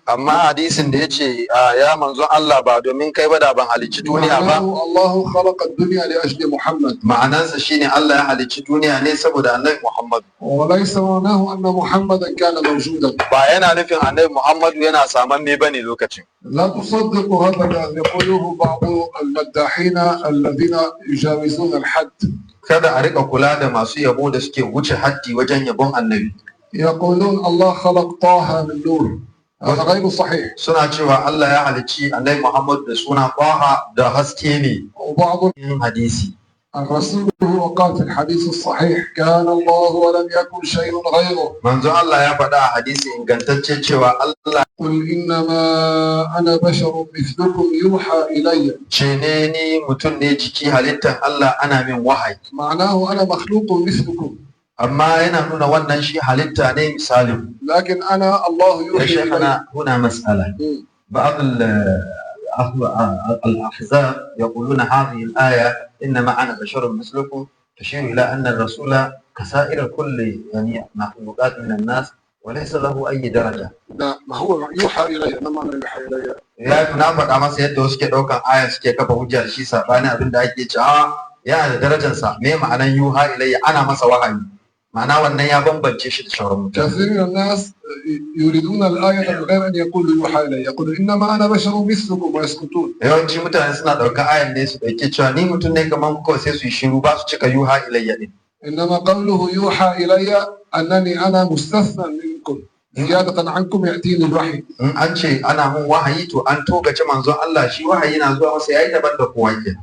Amma hadisin da ya ce ya manzon Allah, ba domin kai ba da ban halicci duniya ba. معناه الله خلق الدنيا لأجل محمد. Ma'anansa shine Allah ya halicci duniya ne saboda Annabi Muhammad. وليس معناه أن محمدا كان موجودا. Ba yana nufin Annabi Muhammadu yana samamme bane lokacin. لا تصدقوا هذا الذي يقوله بعض المداحين الذين يجاوزون الحد. Kada a rika kula da masu yabo da suke wuce haddi wajen yabon Annabi. يقولون الله خلق طه من نور، هذا غير صحيح. Suna cewa Allah ya halicci Annabi Muhammadu da suna Taha da haske ne. وبعض Yin hadisi. الرسول هو قال في الحديث الصحيح: كان الله ولم يكن شيء غيره. Manzo Allah ya faɗa a hadisi ingantacce cewa Allah قل إنما أنا بشر مثلكم يوحى إلي. ce ne ni mutum ne jiki halittar Allah, ana min wahayi. معناه أنا مخلوق مثلكم. Amma yana nuna wannan shi halitta ne misalin. لكن أنا الله يا يوحي إلي. شيخنا، هنا مسألة. بعض الأحزاب يقولون هذه الآية "إنما أنا بشر مثلكم" تشير إلى أن الرسول كسائر كل يعني مخلوقات من الناس وليس له أي درجة. لا، ما هو يوحى إلي، ما معنى يوحى إلي؟ Ya na faɗa masa yadda wasu ke ɗaukan aya suke kafa hujja da shi saɓanin abin da ake ci a yana da darajarsa. Me ma'anan "yuha ilayya"? Ana masa wahayi, ma'ana wannan ya bambance shi da sauran mutane. كثير من الناس يريدون الآية من غير أن يقولوا يوحى إلي، يقولوا إنما أنا بشر مثلكم ويسكتون. Yawanci mutane suna ɗaukar ayan ne su ɗauki cewa ni mutum ne kamar ku kawai, sai su yi shiru, ba su cika "yuha ilayya" ɗin. إنما قوله يوحى إلي أنني أنا مستثنى منكم، زيادة عنكم يأتيني الوحي. In an ce ana mun wahayi, to an togace manzon Allah, shi wahayi na zuwa masa, yayi daban da kowa kenan.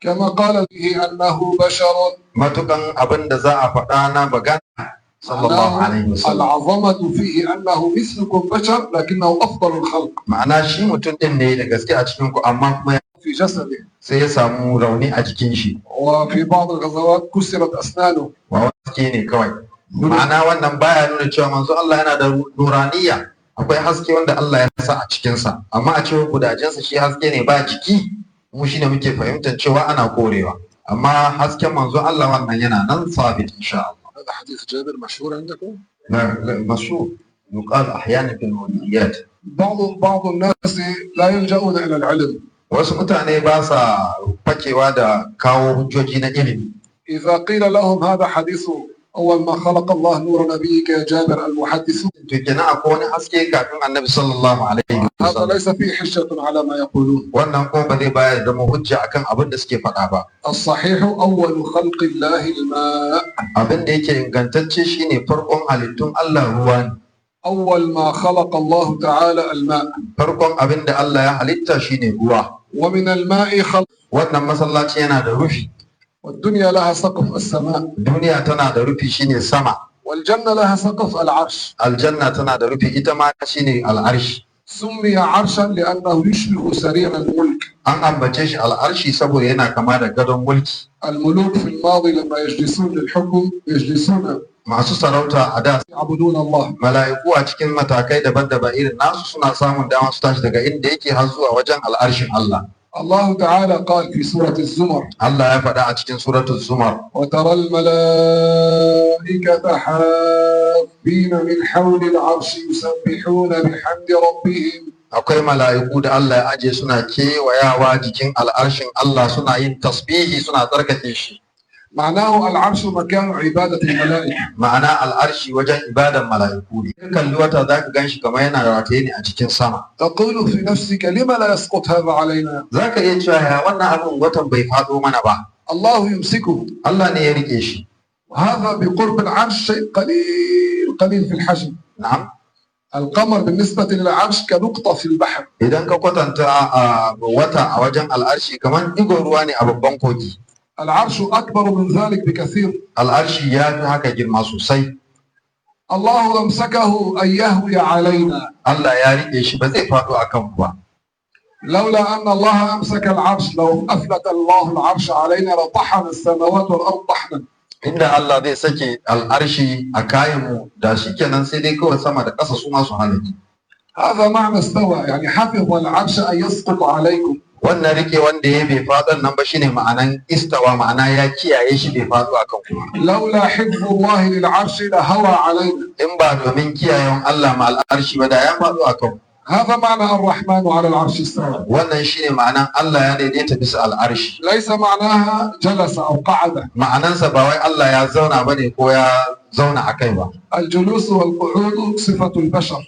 كما قال به أنه بشر. Matukan abin da za a faɗa na magana sallallahu alaihi wasallam. العظمة فيه أنه مثلكم بشر لكنه أفضل الخلق. Ma'ana shi mutum ɗin ne da gaske a cikin ku, amma kuma في جسده. sai ya samu rauni a jikin shi. وفي بعض الغزوات كسرت أسنانه. Ba haske ne kawai. Ma'ana wannan baya nuna cewa manzo Allah yana da nuraniya, akwai haske wanda Allah ya sa a cikinsa, amma a cewa gudajensa shi haske ne ba jiki, mu shine muke fahimtar cewa ana korewa, amma hasken manzo Allah wannan yana nan sabit insha Allah. هذا حديث جابر مشهور عندكم؟ لا لا، مشهور، يقال احيانا في المولديات. بعض الناس لا يلجؤون إلى العلم. Wasu mutane ba sa fakewa da kawo hujjoji na ilimi. إذا قيل لهم هذا حديث أول ما خلق الله نور نبيك يا جابر المحدث. To kenan akwai wani haske kafin Annabi sallallahu alaihi هذا wasallam. ليس فيه حجة على ما يقولون. Wannan kuma ba zai bayar da hujja akan abin da suke faɗa ba. الصحيح أول خلق الله الماء. Abin da yake ingantacce shine farkon halittun Allah ruwa ne. أول ما خلق الله تعالى الماء. Farkon abin da Allah ya halitta shine ruwa. ومن الماء خلق. Wannan masallaci yana da rufi. والدنيا لها سقف السماء. Duniya tana da rufi, shine sama. والجنة لها سقف العرش. Aljanna tana da rufi ita ma, shine al'arshi. سمي عرشا لأنه يشبه سرير الملك. An ambace shi al'arshi saboda yana kama da gadon mulki. الملوك في الماضي لما يجلسون للحكم يجلسون Masu sarauta a da يعبدون الله. Mala'iku a cikin matakai daban-daban irin nasu suna samun dama su tashi daga inda yake har zuwa wajen al'arshin Allah. الله تعالى قال في سورة الزمر: Allah ya faɗa a cikin suratul Zumar: وترى الملائكة حافين من حول العرش يسبحون بحمد ربهم. Akwai mala'iku da Allah ya aje suna kewayawa jikin al'arshin Allah, suna yin tasbihi, suna tsarkake shi. معناه العرش مكان عبادة الملائكة. Ma'ana al'arshi wajen ibadan mala'iku ne. In ka kalli wata za ka ganshi kamar yana rataye ne a cikin sama. تقول في نفسك: لما لا يسقط هذا علينا؟ Za ka iya cewa ya wannan abin watan bai faɗo mana ba? الله يمسكه. Allah ne ya rike shi. وهذا بقرب العرش شيء قليل قليل في الحجم. Na'am. القمر بالنسبة للعرش كنقطة في البحر. Idan ka kwatanta a wata a wajen al'arshi, kamar digon ruwa ne a babban kogi. العرش أكبر من ذلك بكثير. Al'arshi ya fi haka girma sosai. الله أمسكه أن يهوي علينا. Allah ya rike shi, ba zai faɗo a kan ba. لولا أن الله أمسك العرش، لو أفلت الله العرش علينا لطحن السماوات والأرض طحنا. Inda Allah zai sake al'arshi a kayanmu, da shi kenan sai dai kawai sama da ƙasa su masu halaki. هذا معنى استوى، يعني حفظ العرش أن يسقط عليكم. Wannan rike wanda ya bai faɗon nan ba shine ma'anan istawa, ma'ana ya kiyaye shi bai faɗo akan kuma. لولا حفظ الله للعرش لهوى علينا. In ba domin kiyayen Allah ma al'arshi ba, da ya faɗo akan. هذا معنى الرحمن على العرش استوى. Wannan shine ma'anan Allah ya daidaita bisa al'arshi. ليس معناها جلس أو قعد. Ma'anansa ba wai Allah ya zauna bane ko ya zauna a kai ba. الجلوس والقعود صفة البشر.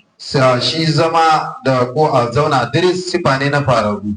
Shi zama da ko a zauna diris sifa ne na fararru.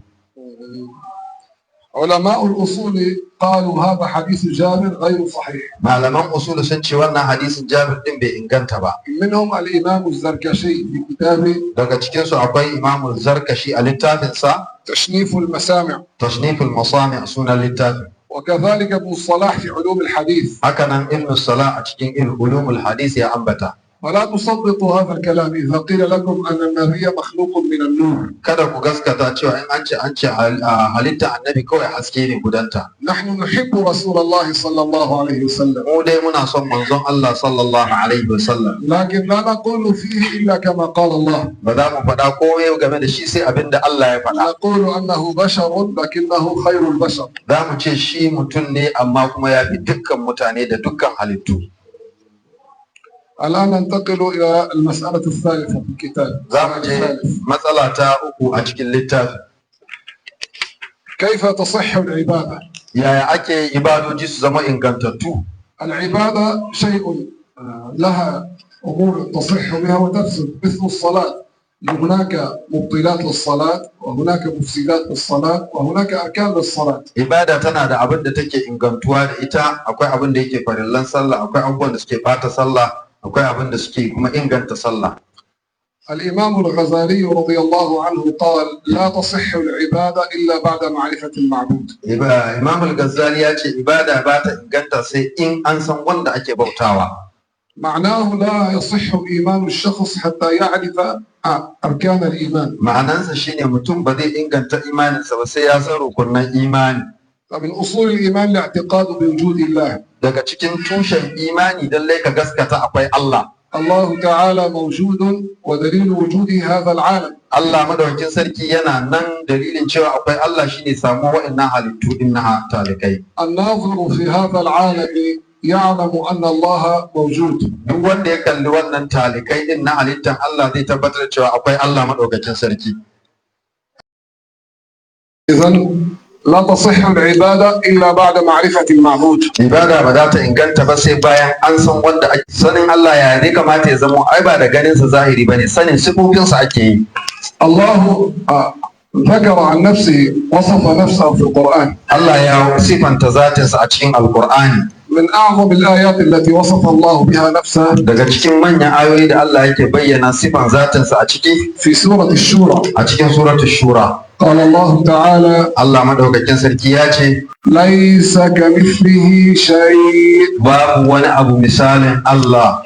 علماء الأصول قالوا هذا حديث جابر غير صحيح. Malaman usulu sun ce wannan hadisin Jabir din bai inganta ba. منهم الإمام الزركشي في كتابه Daga cikinsu akwai Imamu Zarkashi a littafinsa تشنيف المسامع. Tashniful Masami sunan littafin. وكذلك ابن الصلاح في علوم الحديث. Hakanan Ibn Salah a cikin Ulumul Hadis ya ambata. ولا تصدقوا هذا الكلام إذا قيل لكم أن النبي مخلوق من النور. Kada ku gaskata cewa in an ce halitta annabi kawai haske ne gudanta. نحن نحب رسول الله صلى الله عليه وسلم. Mu dai muna son manzon Allah sallallahu alaihi wasallam. لكن لا نقول فيه إلا كما قال الله. Ba za mu faɗa komai game da shi sai abin da Allah ya faɗa. نقول أنه بشر لكنه خير البشر. Za mu ce shi mutum ne, amma kuma ya fi dukkan mutane da dukkan halittu. الآن ننتقل إلى المسألة الثالثة في الكتاب. Za mu je الثالث. Matsala ta uku a cikin littafi. كيف تصح العبادة؟ Yaya ake ibadoji su zama ingantattu? العبادة شيء لها أمور تصح بها وتفسد، مثل الصلاة، هناك مبطلات للصلاة وهناك مفسدات للصلاة وهناك أركان للصلاة. Ibada tana da abin da take ingantuwa da ita. Akwai abin da yake farillan sallah, akwai abubuwan da suke bata sallah, akwai abin da suke kuma inganta sallah. الإمام الغزالي رضي الله عنه قال: لا تصح العبادة إلا بعد معرفة المعبود. Imam al-Ghazali ya ce ibada ba ta inganta sai in an san wanda ake bautawa. معناه لا يصح إيمان الشخص حتى يعرف أركان الإيمان. Ma'anansa shine mutum ba zai inganta imaninsa ba sai ya san rukunan imani. فمن أصول الإيمان الاعتقاد بوجود الله. Daga cikin tushen imani lallai ka gaskata akwai Allah. الله تعالى موجود، ودليل وجوده هذا العالم. Allah madaukakin sarki yana nan, dalilin cewa akwai Allah shine samu wa'annan halittu din na talikai. الناظر في هذا العالم يعلم أن الله موجود. Duk wanda ya kalli wannan talikai din na halittan Allah zai tabbatar da cewa akwai Allah madaukakin sarki. إذا لا تصح العبادة إلا بعد معرفة المعبود. Ibada ba za ta inganta ba sai bayan an san wanda ake sanin. Allah ya zai kamata ya zamo, ai ba da ganin sa zahiri bane, sanin sifofinsa ake yi. الله ذكر عن نفسه، وصف نفسه في القرآن. Allah ya sifanta zatinsa a cikin Alkur'ani. من أعظم الآيات التي وصف الله بها نفسه Daga cikin manyan ayoyi da Allah yake bayyana sifan zatinsa a ciki في سورة الشورى. A cikin suratul Shura. قال الله تعالى: Allah madaukakin sarki ya ce: ليس كمثله شيء. Babu wani abu misalin Allah.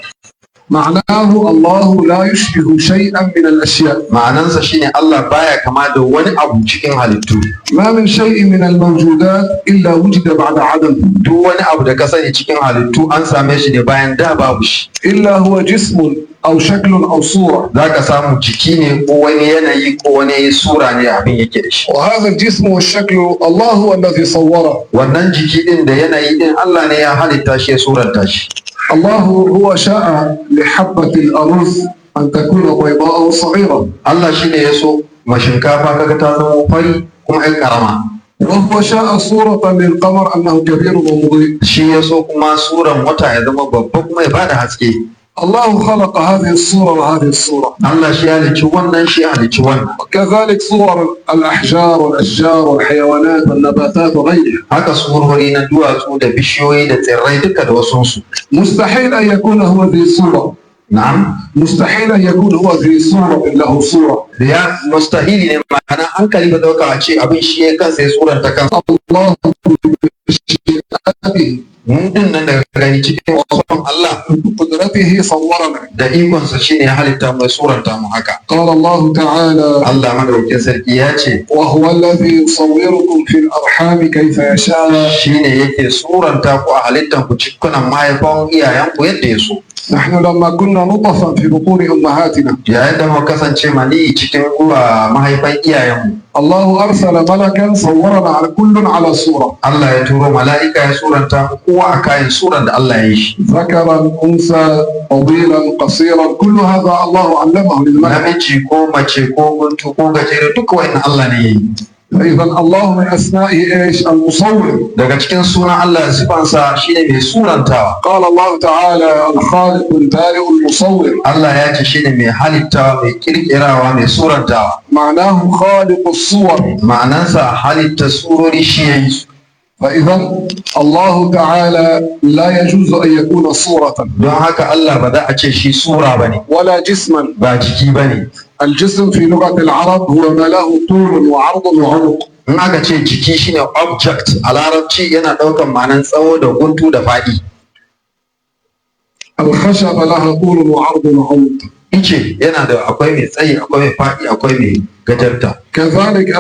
معناه الله لا يشبه شيئا من الأشياء. Ma'anansa shine Allah baya kama da wani abu cikin halittu. ما من شيء من الموجودات إلا وجد بعد عدم. Duk wani abu da ka sani cikin halittu an same shi ne bayan da babu shi. إلا هو جسم أو شكل أو صورة. Za ka samu jiki ne ko wani yanayi ko wani sura ne abin yake da shi. وهذا الجسم والشكل الله هو الذي صوره. Wannan jiki din da yanayi din Allah ne ya halitta shi, ya suranta shi. الله هو شاء لحبة الأرز أن تكون بيضاء وصغيرة. Allah shi ne ya so ma shinkafa kaga ta zama fari kuma 'yan karama. وهو شاء صورة للقمر أنه كبير ومضيء. Shi ya so kuma suran wata ya zama babba kuma ya bada haske. الله خلق هذه الصورة وهذه الصورة. Allah shi ya halicci wannan, shi ya halicci wannan. وكذلك صور الأحجار والأشجار والحيوانات والنباتات وغيرها. Haka surori na duwatsu da bishiyoyi da tsirrai duka da wasunsu. مستحيل أن يكون هو ذي صورة. Na'am. مستحيل أن يكون هو ذي صورة له صورة. Da ya mustahili ne, ma'ana hankali ba dauka a ce abin shi ya kansa ya suranta kansa. الله بمشيئته Mu din nan daga gani cikin son Allah بقدرته صورنا. da ikonsa shine ya halitta mu, ya suranta mu haka. قال الله تعالى: Allah madaukakin sarki ya ce: وهو الذي يصوركم في الأرحام كيف يشاء. Shine yake suranta ku a halittan ku cikunan mahaifan iyayenku yadda ya so. نحن لما كنا نطفا في بطون أمهاتنا Yayin da muka kasance maniyi cikin uwa mahaifan iyayenmu, الله أرسل ملكا صورنا على كل على صورة. Allah ya turo mala'ika ya suranta mu kowa a kayan suran da Allah ya yi shi. ذكرا، أنثى، طويلا، قصيرا، كل هذا الله علمه للملك. Namiji ko mace ko guntu ko gajere, duka wa'annan Allah ne ya yi. فإذا الله من أسمائه إيش؟ المصور. Daga cikin sunan Allah, sifansa shine mai surantawa. قال الله تعالى: الخالق البارئ المصور. Allah ya ce shine mai halittawa, mai kirkirawa, mai surantawa. معناه خالق الصور. Ma'anansa halitta surori shi ya yi su. فإذا الله تعالى لا يجوز أن يكون صورة Don haka Allah ba za a ce shi sura ba ne, ولا جسما. ba jiki ba ne. الجسم في لغة العرب هو ما له طول وعرض وعنق. In aka ce jiki shine object, a larabci yana ɗaukan ma'anan tsawo da guntu da faɗi. الخشبة لها طول وعرض وعنق. Ice yana da akwai mai tsayi, akwai mai faɗi, akwai mai gajarta. كذلك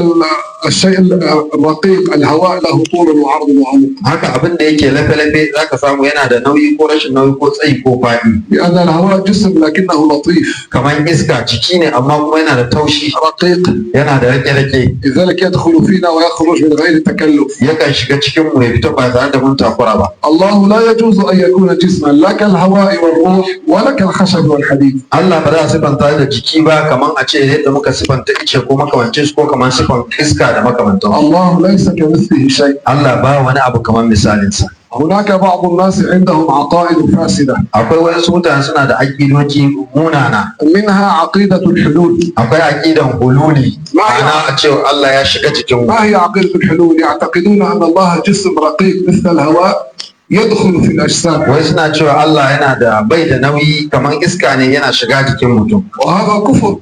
الشيء الرقيق، الهواء، له طول وعرض وعمق. Haka abin da yake lafe-lafe zaka samu yana da nauyi ko rashin nauyi ko tsayi ko faɗi. لأن الهواء جسم لكنه لطيف. Kamar iska jiki ne amma kuma yana da taushi. رقيق. Yana da rake-rake. لذلك يدخل فينا ويخرج من غير تكلف. Yakan shiga cikin mu ya fita ba tare da mun takura ba. الله لا يجوز أن يكون جسما، لا كالهواء والروح ولا كالخشب والحديد. Allah ba za a sifanta da jiki ba, kamar a ce yadda muka sifanta ice ko makamancin su, ko kamar sifan iska da makamantan su. الله ليس كمثله شيء. Allah ba wani abu kamar misalinsa. هناك بعض الناس عندهم عقائد فاسدة. Akwai wasu mutane suna da aƙidoji munana. منها عقيدة الحلول. Akwai aƙidan hululi, ma'ana a ce Allah ya shiga jikin mu. ما هي عقيدة الحلول؟ يعتقدون أن الله جسم رقيق مثل الهواء يدخل في الأجسام. Wai suna cewa Allah yana da bai da nauyi, kamar iska ne, yana shiga jikin mutum. وهذا كفر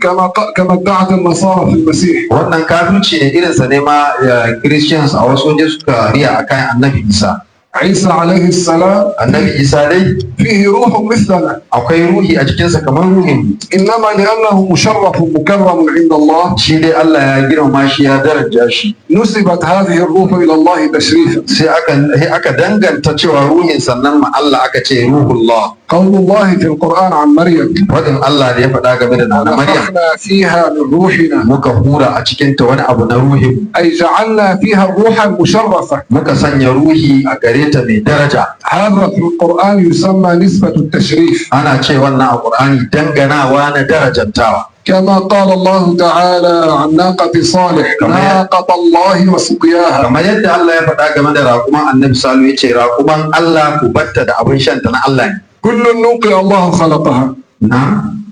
كما ادعت النصارى في المسيح. Wannan kafirci ne, irinsa ne ma Christians a wasu waje suka riya akan Annabi Isa. عيسى عليه السلام Annabi Isa dai فيه روح مثلنا. akwai ruhi a jikinsa kamar ruhin mu. إنما لأنه مشرف مكرم عند الله Shi dai Allah ya girmama shi, ya daraja shi. نسبت هذه الروح إلى الله تشريفا. Sai aka danganta cewa ruhin sannan ma Allah, aka ce ruhullah. قول الله في القرآن عن مريم: Faɗin Allah da ya faɗa game da Nana Maryam: ونفخنا فيها من روحنا. Muka hura a cikinta wani abu na ruhin. أي جعلنا فيها الروح المشرفة. Muka sanya ruhi a gare ta mai daraja. هذا في القرآن يسمى نسبة التشريف. Ana ce wannan a Qur'ani danganawa na darajantawa. كما قال الله تعالى عن ناقة صالح: ناقة الله وسقياها. Kamar yadda Allah ya faɗa game da raƙuman Annabi Salihu, ya ce raƙuman Allah, ku batta da abin shanta na Allah ne. كل النوق الله خلقها. Na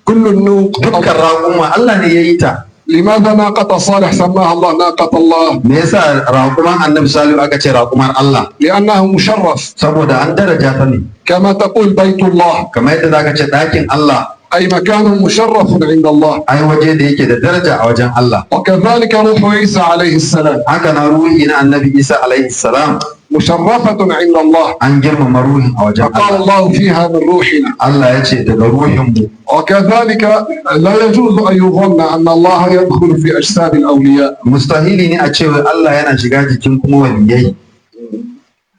كل النوق. dukkan raƙuma Allah ne ya yi ta. لماذا ناقة صالح سماها الله ناقة الله؟ Me yasa raƙuman Annabi Salihu aka ce raƙumar Allah? لأنه مشرف. Saboda an daraja ta ne. كما تقول بيت الله. Kamar yadda zaka ce ɗakin Allah. أي مكان مشرف عند الله. Ai waje da yake da daraja a wajen Allah. وكذلك روح عيسى عليه السلام Haka na ruhi na Annabi Isa alaihi salam مشرفة عند الله. an girmama ruhin a wajen فقال Allah. الله فيها من روحنا. Allah ya ce daga ruhin mu. وكذلك لا يجوز أن يظن أن الله يدخل في أجساد الأولياء. Mustahili ne a ce wai Allah yana shiga jikin kuma waliyai.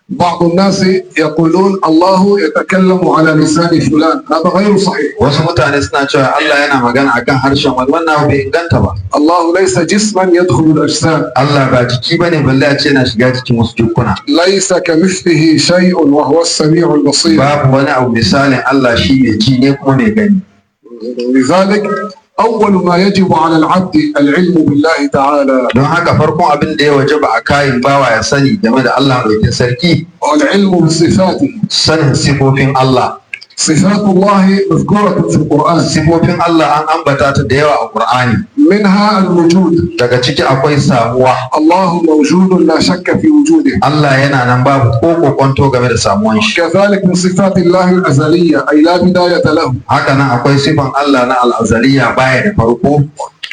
بعض الناس يقولون الله يتكلم على لسان فلان، هذا غير صحيح. Wasu mutane suna cewa Allah yana magana akan harshen wani, wannan abu bai inganta ba. الله ليس جسما يدخل الأجسام. Allah ba jiki bane balle a ce yana shiga jikin wasu jikuna. ليس كمثله شيء وهو السميع البصير. Babu wani abu misalin Allah, shi mai ji ne kuma mai gani. لذلك أول ما يجب على العبد العلم بالله تعالى. Don haka farkon abin da ya wajaba a kayin bawa ya sani game da Allah mai sarki والعلم بصفاته. sanin sifofin Allah. صفات الله مذكورة في القرآن. Sifofin Allah an ambata ta da yawa a Qur'ani. منها الوجود. Daga ciki akwai samuwa. الله موجود لا شك في وجوده. Allah yana nan, babu ko kokonto game da samuwan shi. كذلك من صفات الله الأزلية، أي لا بداية له. Haka nan akwai sifan Allah na al'azaliya, baya da farko.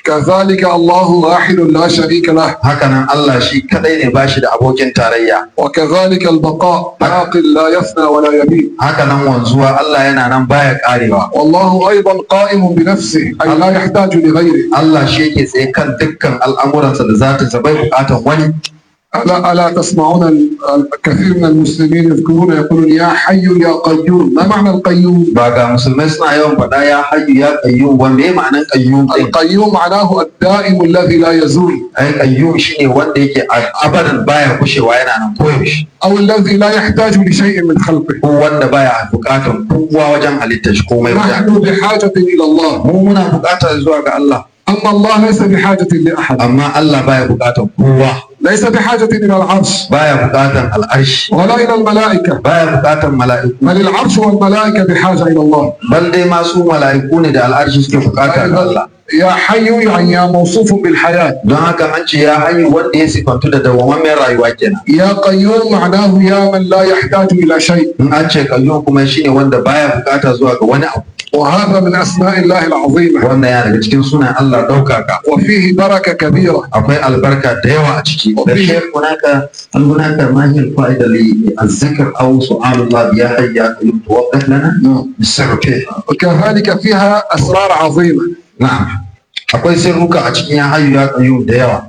كذلك الله واحد لا شريك له. Haka nan Allah shi kadai ne, bashi da abokin tarayya. وكذلك البقاء، باق لا يفنى ولا يبيد. Haka nan wanzuwa, Allah yana nan baya karewa. والله أيضا قائم بنفسه، أي لا يحتاج لغيره. Allah shi yake tsaye kan dukkan al'amuransa da zatinsa, bai bukatan wani. ألا تسمعون الكثير من المسلمين يذكرون، يقولون: يا حي يا قيوم. ما معنى القيوم؟ Ba ga musulmai suna yawan faɗa ya hayyu ya qayyum ba? Me ma'anan qayyum din? القيوم معناه الدائم الذي لا يزول، Ai qayyum shine wanda yake abadan baya kushewa, yana nan koyaushe، أو الذي لا يحتاج لشيء من خلقه. Ko wanda baya buƙatar kowa wajen halittar shi, komai wajen. نحن بحاجة إلى الله. Mu muna buƙatar zuwa ga Allah. أما الله ليس بحاجة لأحد. Amma Allah baya buƙatar kowa. ليس بحاجة إلى العرش، Baya buƙatar al'arshi، ولا إلى الملائكة، baya buƙatar mala'iku. بل العرش والملائكة بحاجة إلى الله. Bal dai ma su mala'iku ne da al'arshi suke buƙata ga Allah. يا حي يعني يا موصوف بالحياة. Don haka an ce ya hayyu, wanda ya sifantu da dawwammamen rayuwa kenan. يا قيوم معناه يا من لا يحتاج إلى شيء. In an ce qayyum kuma, shine wanda baya buƙata zuwa ga wani abu. وهذا من أسماء الله العظيمة. Wannan yana daga cikin sunan Allah ɗaukaka. وفيه بركة كبيرة. Akwai albarka da yawa a ciki da شيخ هناك هل هناك ما هي الفائدة للذكر أو سؤال الله يا حي يا قيوم؟ توضح لنا السر فيه. وكذلك فيها أسرار عظيمة. Na'am, akwai sirruka a cikin ya hayyu ya qayyum da yawa.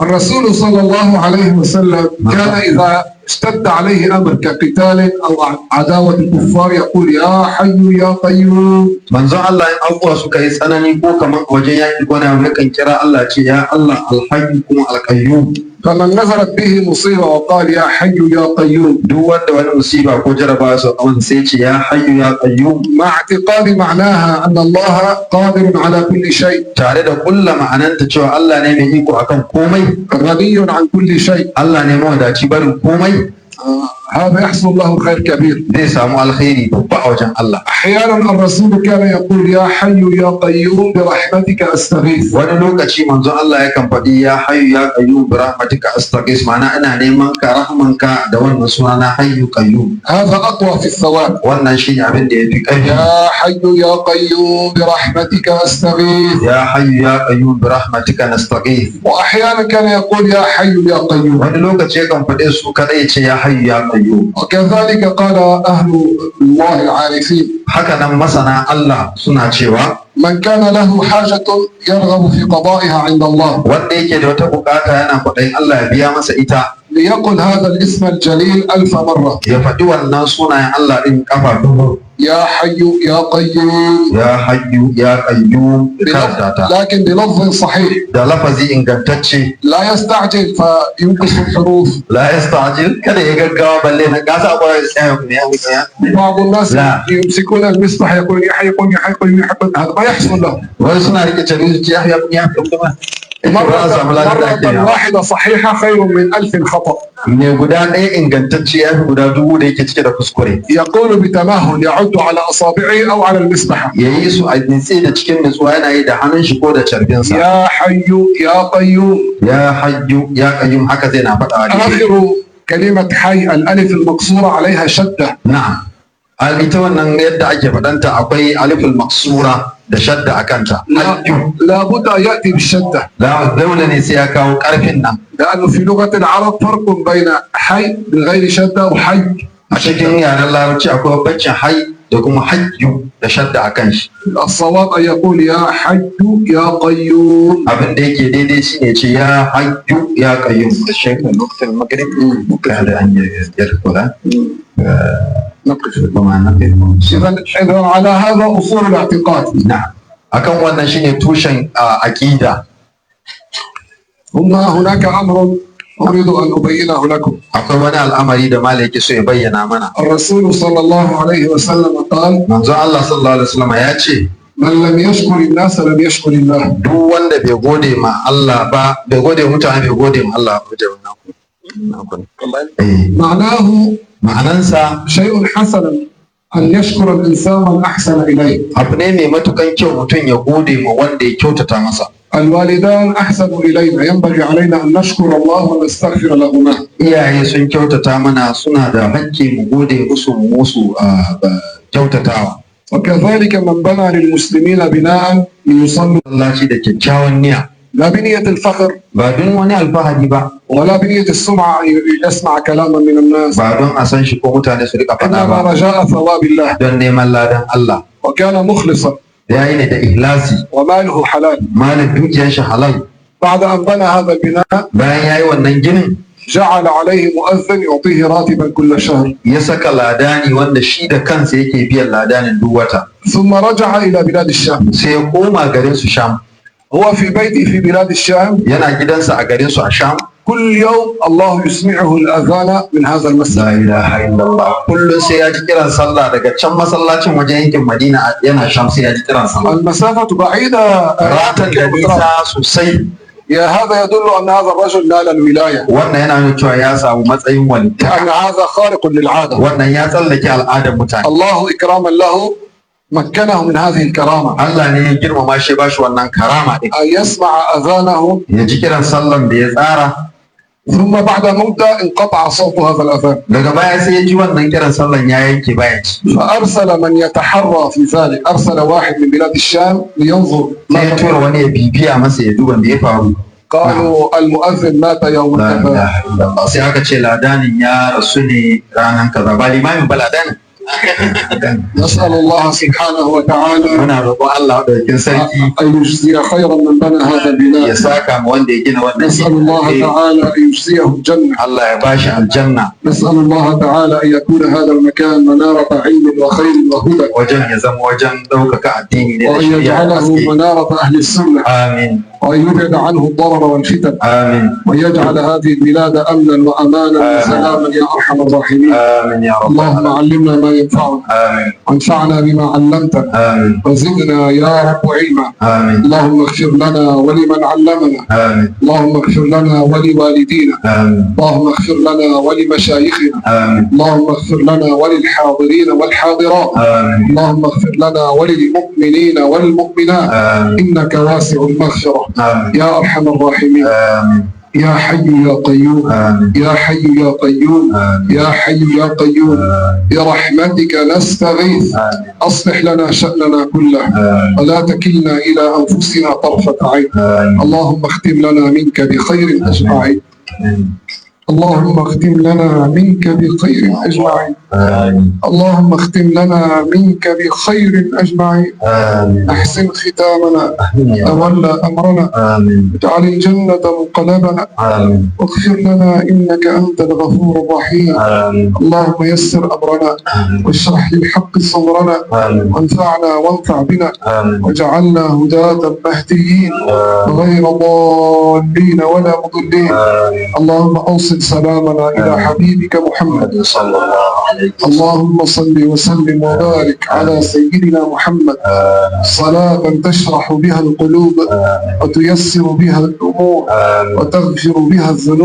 الرسول صلى الله عليه وسلم كان إذا اشتد عليه أمر كقتال أو عداوة الكفار يقول: يا حي يا قيوم. Manzon Allah in abubuwa suka yi tsanani, ko kamar a wajen yaƙi ko na, yakan kira Allah, ce ya Allah alhayyu kuma alqayyum. فمن نزلت به مصيبة وقال: يا حي يا قيوم، Duk wanda wani musiba ko jarabawa su kamar sai ce ya hayyu ya qayyum، مع اعتقاد معناها أن الله قادر على كل شيء، tare da kulla ma'ananta cewa Allah ne mai iko akan komai، غني عن كل شيء، Allah ne mawadaci barin komai، هذا يحصل له خير كبير. Zai samu alkhairi babba a wajen Allah. أحيانا الرسول كان يقول: يا حي يا قيوم برحمتك أستغيث. Wani lokaci manzon Allah yakan faɗi ya hayyu ya qayyum bi rahmatika astaghis, ma'ana ina neman ka rahmanka da wannan suna na hayyu qayyum. هذا أقوى في الثواب. Wannan shine abin da yafi ƙarfi. يا حي يا قيوم برحمتك أستغيث. Ya hayyu ya qayyum bi rahmatika nastaghith. وأحيانا كان يقول: يا حي يا قيوم. Wani lokaci yakan faɗe su kada ya ce ya hayyu ya qayyum. وكذلك قال أهل الله العارفين: Haka nan masana Allah suna cewa: من كان له حاجة يرغب في قضائها عند الله، wanda yake da wata bukata yana kwaɗayin Allah ya biya masa ita، ليقل هذا الاسم الجليل 1000 مرة. Ya faɗi wannan sunayen Allah ɗin kafa 1000. يا حي يا قيوم. Ya hayyu ya qayyum, ya karanta ta، لكن بلفظ صحيح، da lafazi ingantacce. لا يستعجل فينقص الحروف. La yasta'jil, kada ya gaggawa, balle na gasa akwai tsaya ne ya wuce. بعض الناس لا. يمسكون المسبح يقول: يا حي قيوم، يا حي قيوم، يا حي قيوم. هذا ما يحصل له. Wani suna rike carbi su ce ya hayyu ya qayyum, ba a samu ladan da ake مرة yawa. واحدة صحيحة خير من 1000 خطأ. Ne guda ɗaya ingantacce ya fi guda 1000 da yake cike da kuskure. يقول بتمهل، يعد على أصابعه أو على المسبحة. Ya yi su a nitse da cikin nutsuwa, yana yi da hannun shi ko da carbinsa. يا حي يا قيوم. Ya hayyu ya qayyum, haka zai na faɗawa daidai. آخر كلمة حي الألف المقصورة عليها شدة. Na'am, ita wannan yadda ake faɗanta akwai aliful maksura da shadda a kanta. لا، Hayyu. لابد أن يأتي بالشدة. La, dole ne sai ya kawo ƙarfin nan. لأنه في لغة العرب فرق بين حي بغير شدة وحي. A cikin yaren larabci akwai bambancin hay da kuma hayyu da shadda a kan shi. الصواب أن يقول: يا حي يا قيوم. Abin da yake daidai shine ce ya hayyu ya qayyum. الشيخ وقت المغرب كاد أن يدخل. نقف. ربما نقف. إذا على هذا أصول الاعتقاد. Na'am, akan wannan shine tushen aqida. ثم هناك أمر أريد أن أبينه لكم. Akwai wani al'amari da malai yake so ya bayyana mana. الرسول صلى الله عليه وسلم قال: Manzon Allah sallallahu alaihi wasallam ya ce: من لم يشكر الناس لم يشكر الله. Duk wanda bai gode ma Allah ba, bai gode wa mutane, bai gode ma Allah ba. Wannan ku eh. معناه Ma'anansa شيء حسن أن يشكر الإنسان من أحسن إليه. Abu ne mai matukan kyau mutum ya gode ma wanda ya kyautata masa. الوالدان أحسنوا إلينا، ينبغي علينا أن نشكر الله ونستغفر لهما. Iyaye sun kyautata mana, suna da hakki mu gode musu, mu musu kyautatawa. وكذلك من بنى للمسلمين بناء ليصلوا، Masallaci da kyakkyawan niyya، لا بنية الفخر، ba don wani alfahari ba، ولا بنية السمعة أن يسمع كلاما من الناس، ba don a san shi ko mutane su rika faɗa إنما ba، رجاء ثواب الله، don neman ladan Allah، وكان مخلصا، ya yi ne da ihlasi، وماله حلال، malin dukiyar shi halal، بعد أن بنى هذا البناء Bayan ya yi wannan ginin جعل عليه مؤذن يعطيه راتبا كل شهر. Ya saka ladani wanda shi da kansa yake biyan ladanin duk wata. ثم رجع إلى بلاد الشام. Sai ya koma garin su Sham. هو في بيته في بلاد الشام. Yana gidansa a garin su a Sham. كل يوم الله يسمعه الأذان من هذا المسجد. La ilaha illallah. Kullum sai ya ji kiran sallah daga can masallacin wajen yankin Madina, yana Sham sai ya ji kiran sallah. المسافة بعيدة Ratan da كيلومترات. nisa sosai. يا هذا يدل أن هذا الرجل نال الولاية. Wannan yana nuna cewa ya samu matsayin walittaka. أن هذا خارق للعادة. Wannan ya tsallake al'adar mutane. الله إكراما له مكنه من هذه الكرامة. Allah ne ya girmama shi, ba shi wannan karama din. أن يسمع أذانه. Ya ji kiran sallan da ya tsara. ثم بعد مدة انقطع صوت هذا الأذان. Daga baya sai ya ji wannan kiran sallan ya yanke, baya ci. فأرسل من يتحرى في ذلك، أرسل واحد من بلاد الشام لينظر Sai ya ماذا. tura wani ya bibiya masa ya duba me ya faru. قالوا المؤذن مات يوم La كذا. ilaha illallah. Sai aka ce ladanin ya rasu ne ranar kaza, ba limamin ba, ladanin. نسأل الله سبحانه وتعالى Muna roƙon Allah madaukakin sarki أن يجزي خيرا من بنى هذا ya البناء. saka ma wanda ya gina wannan نسأل الله gini. تعالى أن يجزيه الجنة. Allah ya bashi aljanna. نسأل الله تعالى أن يكون هذا المكان منارة علم وخير وهدى. Wajen ya zama wajen ɗaukaka addini ne da وأن shari'a da يجعله haske. منارة أهل السنة. Amin. وأن يبعد عنه الضرر والفتن. Amin. وأن يجعل هذه البلاد أمنا وأمانا آمين. وسلاما يا أرحم الراحمين. Amin ya rabbal اللهم alamin. علمنا ما ينفعنا. Amin. وانفعنا بما علمتنا. Amin. وزدنا يا رب علما. Amin. اللهم اغفر لنا ولمن علمنا. Amin. اللهم اغفر لنا ولوالدينا. Amin. اللهم اغفر لنا ولمشايخنا. Amin. اللهم اغفر لنا وللحاضرين والحاضرات. Amin. اللهم اغفر لنا وللمؤمنين والمؤمنات. Amin. إنك واسع المغفرة. Amin. يا أرحم الراحمين. Amin. يا حي يا قيوم. Amin. يا حي يا قيوم. Amin. يا حي يا قيوم، برحمتك نستغيث. Amin. أصلح لنا شأننا كله. Amin. ولا تكلنا إلى أنفسنا طرفة عين. Amin. اللهم اختم لنا منك بخير أجمعين. اللهم اختم لنا منك بخير أجمعين. Amin. اللهم اختم لنا منك بخير أجمعين. Amin. أحسن ختامنا. Amin ya Rabb. تولى أمرنا. Amin. اجعل الجنة منقلبنا. Amin. واغفر لنا إنك أنت الغفور الرحيم. Amin. اللهم يسر أمرنا. Amin. واشرح للحق صدرنا. Amin. وانفعنا وانفع بنا. Amin. واجعلنا هداة مهديين غير ضالين ولا مضلين. Amin. اللهم أوصل سلامنا إلى حبيبك محمد. Sallallahu alaihi wasallam. اللهم صل وسلم وبارك على سيدنا محمد صلاة تشرح بها القلوب وتيسر بها الأمور Amin. وتغفر بها الذنوب.